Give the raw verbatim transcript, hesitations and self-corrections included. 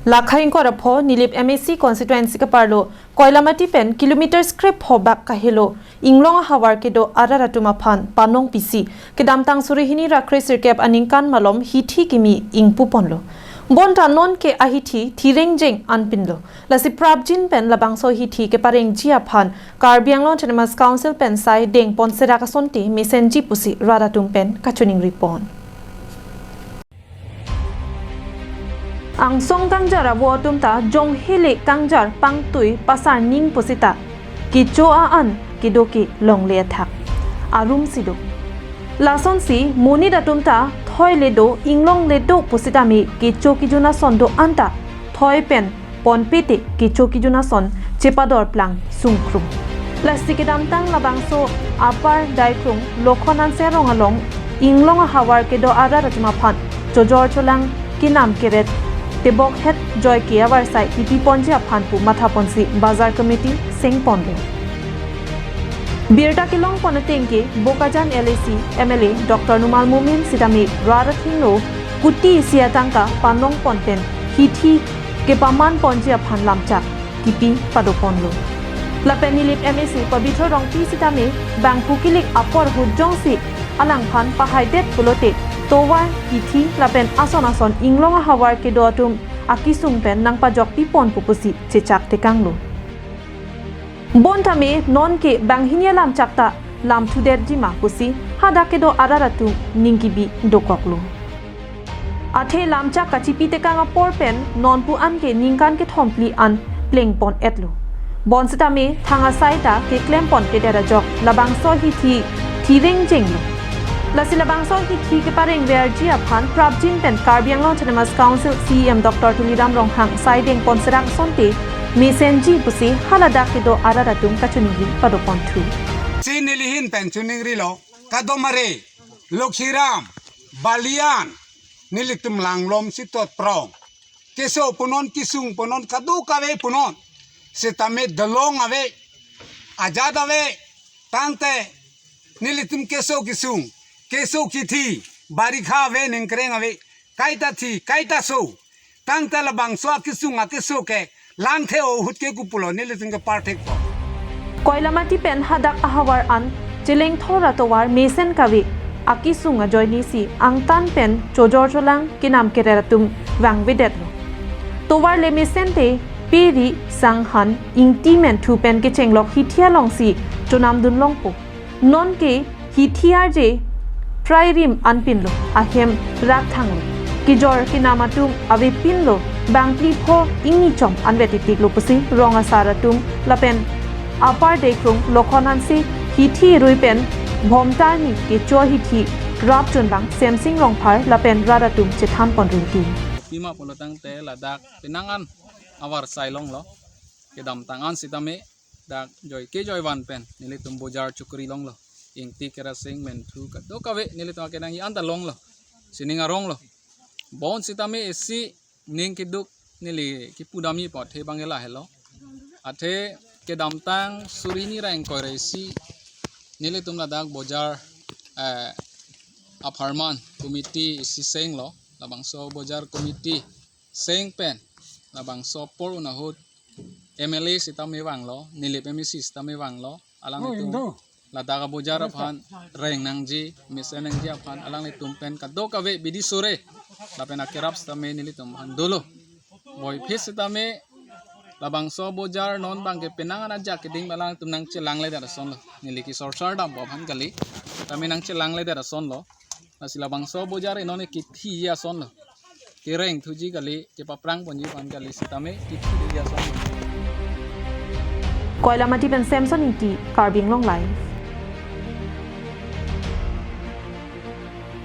Lakhai ingkoi ra pho Nilip M A C constituency keparlo Koilamati pen kilometers krepho bak kahelo Inglong ahavar kedo arat atum aphan panong pisi kedamtang suri hini ra kre sirkep aningkan malom hithi kimi ingpu ponlo. Bonta non ke ahithi thirengjeng anpinlo. Lasi prapjin pen labangso hithi keparengji aphan Karbi Anglong Autonomous Council pen sai dengpon serak asonte mesenji pusi rat atum pen kachiningri pon. Angsong kangjar avo atum ta jonghele kangjar pangtui pasar ning pusita kecho a-an kedo ke longle athak arum si do. Lasonsi monit atum ta thoi le do inglong le do pusitame kecho kejun ason do-an ta thoi pen ponpete kecho kejun ason chepador plang sungkrung. Lasi kedamtang labangso Upper Daikrung Lokhon Hanse arong along Inglong ahavar kedo arat atum aphan chojor cholang kinam keret tebok het joike avarsai kipi ponji aphan pu matha ponsi bazar committee seng ponlo. Birta kelong pon ateng ke Bokajan L A C M L A Doctor Numal Momin sitame rat athengno kuti isi atangka panong pon pen hithi kepaman ponji aphan lamchak kipi pado ponlo. Lapen Nilip M A C Pabitra Rongpi sitame bangphu kilik apor ahut jongsi alangphan pahaidet pulote tovar hithi lapen ason ason Inglong ahavar kedo atum akesung pen nangpajokpi pon pu pusi chechak tekanglo. Bontame non ke banghini alamchak ta lamthudetji ma pusi hadak kedo arat atum ning kebi dokoklo. Athe lamchak kachipi tekang apor pen nonpu an ke ningkan kethom phli an pleng pon etlo. Bonsitame thang asai ta keklem ponpedet ajok labangso hithi thirengjenglo. Lasi labangso hithi keparengverji aphan prapjin pen Karbi Anglong Autonomous Council C E M Doctor Tuliram Ronghang sai dengpon serak asonte mesenji pusi haladak kedo arat atum kachiningri pado ponthu. Si neli ahin pen chiningrilo, kadom are Lokhiram, Balian, nelitum langlomsi tot prong. Keso punon, kesung punon, kadokave punon. Sitame dolong ave, ajat ave, tangte nelitum keso kesung, keso kithi, barikha ave, ningkreng ave, kaita thi, kaita so. Tangte labangso akesung akeso ke langthe ahut ke kopulo nelitum ke parthek po. Koilamati pen hadak ahavar an chelengthor atovar mesen kave akesung ajoinesi angtan pen chojor cholang kinam keret atum vangvedetlo. Tovar le mesen te peri sanghan ingti menthu pen kechenglok hithi alongsi chonamdun longpo. Non ke hithi arje prai rim anpinlo, ahem rak thanglo. Kejor kenam atum avepinlo, bangphli pho ingni chom anvet itiklo pusi rong asar atum lapen Upper Daikrung Lokhon Hanse hithi rui pen Bhomtarni kecho hithi rap chunbang Semsing Rongphar lapen rat atum chethan pon rinti. Pima pulo tangte ladak penang an avarsai longlo. Kedamtang an sitame dak joike joivan pen nelitum bojar chukri longlo. Ingti kerasing menthu kadokave nelitum akenangji anta longlo. Sining aronglo. Bonsitame isi ning keduk neli kipudamji apot athe bang lahelo. Athe kedamtang suri hini ra ingkoi ra isi nelitum ladak bojar, eh, apharman committee isi senglo. Labangso bojar committee seng pen labangso apor un ahut M L A sitame vanglo, Nilip M A C sitame vanglo, alanglitum ladak abojar aphan reng nangji, mesen nangji aphan alanglitum pen kadokave bidi sore lapen akerap sitame nelitum aphan dolo. Boiphit sitame labangso bojar non bang ke penang an ajak keding alangtum nangchelangledet asonlo. Neli kesorsar dampo aphan kali, tame nangchelangledet asonlo. Lasi labangso bojar non ke kithiji asonlo. Kereng thuji kali, kepaprang ponji aphan kali sitame kithiji asonlo. Koilamati pen Samson Ingti, Karbi Anglong Live.